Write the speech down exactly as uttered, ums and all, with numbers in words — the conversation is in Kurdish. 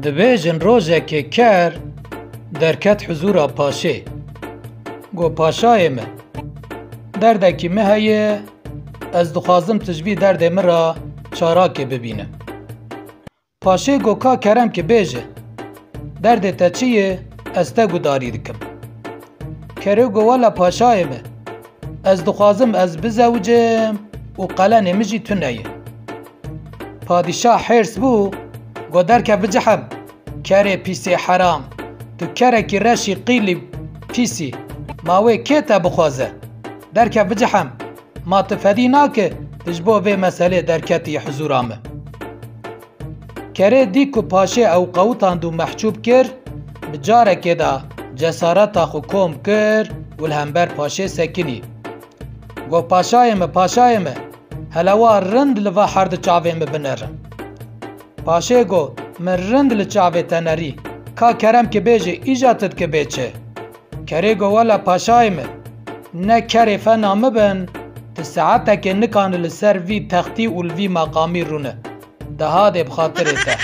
Dibêjin rojekê ker derket huzûra paşê. Got, Paşayê min, derdekî min heye, ez dixwazim tu ji vî derdê min re çarakê bibîne. Paşê got, Ka kerem ki bêje, derdê te çi ye, ez te gudarî dikim. Kerê got, Wela paşayê min, ez dixwazim ez bizewicim û qelenê min jî tune ye. Padîşah hêrs bû, got, Derkev bicihem, kerê pîsê heram, tu kerekî reşî qîlî pîsî, ma wê kê te bixwaze? Derkev bicihem, ma tu fedî nake tu ji bo vê meselê derketî huzûra min. Kerê dî ku paşê ew qewitand û mehcûb kir, bi carekê de cesareta xwe kom kir û li hember paşê sekinî. Got, Paşayê min, paşayê min, hele wa rind li va herdu çavên min binerin. Paşê got, Min rind li çavê te nerî, ka kerem ki bêje, îja tu dike bê çi? Kerê got, Wela paşayê min, ne kerê fena min bin, tu saetekê nikane li ser vî textî û li vî meqamî rûne. Daha dê bi xatirê te.